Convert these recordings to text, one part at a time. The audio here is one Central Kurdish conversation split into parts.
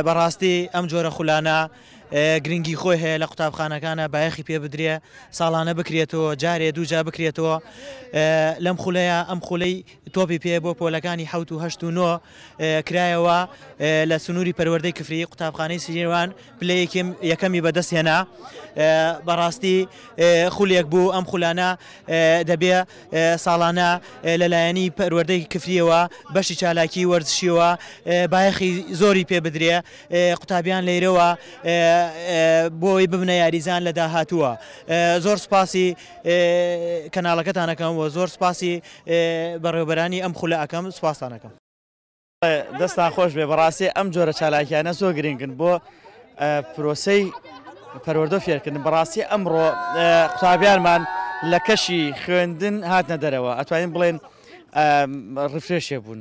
بەڕاستی ئەم جۆرە خولانە گرنگی خۆی هەیە لە قوتابخانەکانە بایەخی پێ بدرێ ساڵانە بکرێتەوە جارێ دووجا بکرێتەوە لەم خولەیە ئەم خولەی تۆپی پێ بۆ پۆلەکانی حەوت و هەشت و نۆ کرایەوە لە سنووری پەروەردەی کفری قوتابخانەی سیروان پلەی یەکەمی بەدەست هێنا بەڕاستی خولێک بوو ئەم خولانە دەبێ ساڵانە لەلایەنی پەروەردەی کفریەوە بەشی چالاکی وەرزشیەوە بایەخی زۆری پێ بدرێ قوتابیان لەیرەوە بۆی ببنە یاریزان لە داهاتووە زۆر سوپاسی کەناڵەکەتان ئەکەم و زۆر سوپاسی بەڕێوبەرانی ئەم خولە ئەکەم سوپاستان ئەکەم. دەستان خۆش بێ بەڕاستی ئەم جۆرە چالاکیانە زۆر گرنگن بۆ پرۆسەی پەروەردە فێرکردن بەڕاستی ئەمڕۆ قوتابیانمان لە کەشی خوێندن هاتنە دەرەوە ئەتوانین بڵێن ڕفرێشێ بوون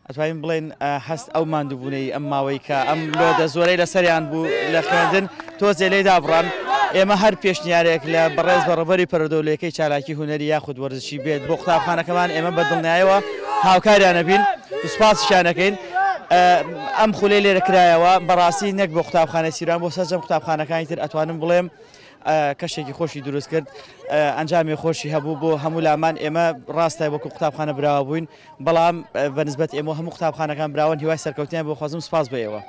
ئەتوانین بڵێن هەست ئەو ماندووبوونەی ئەم ماوەی کە ئەم لۆدە زۆرەی لەسەریان بوو لە خوێندن تۆزێ لێی دابڕان ئێمە هەر پێشنیارێک لە بەڕێز بەڕێوەبەری پەروەردەولێکەی چالاکی هونەری یاخود وەرزشی بێت بۆ قوتابخانەکەمان ئێمە بە دڵنیایەوە هاوکاریان ئەبین و سوپاسیشیان ئەکەین ئەم خولەی لێرە کرایەوە بەڕاستی نەک بۆ قوتابخانەی سیروان بۆ سەرجەم قوتابخانەکانی تر ئەتوانم بڵێم کەشێکی خۆشی دروست کرد ئەنجامی خۆشی هەبوو بۆ هەموو لامان ئێمە ڕاستە وەکو قوتابخانە براوە بووین بەڵام بە نسبەت ئێمە هەموو قوتابخانەکان براوەن هیوای سەرکەوتنیان بۆ خوازم سوپاس بۆ ئێوە.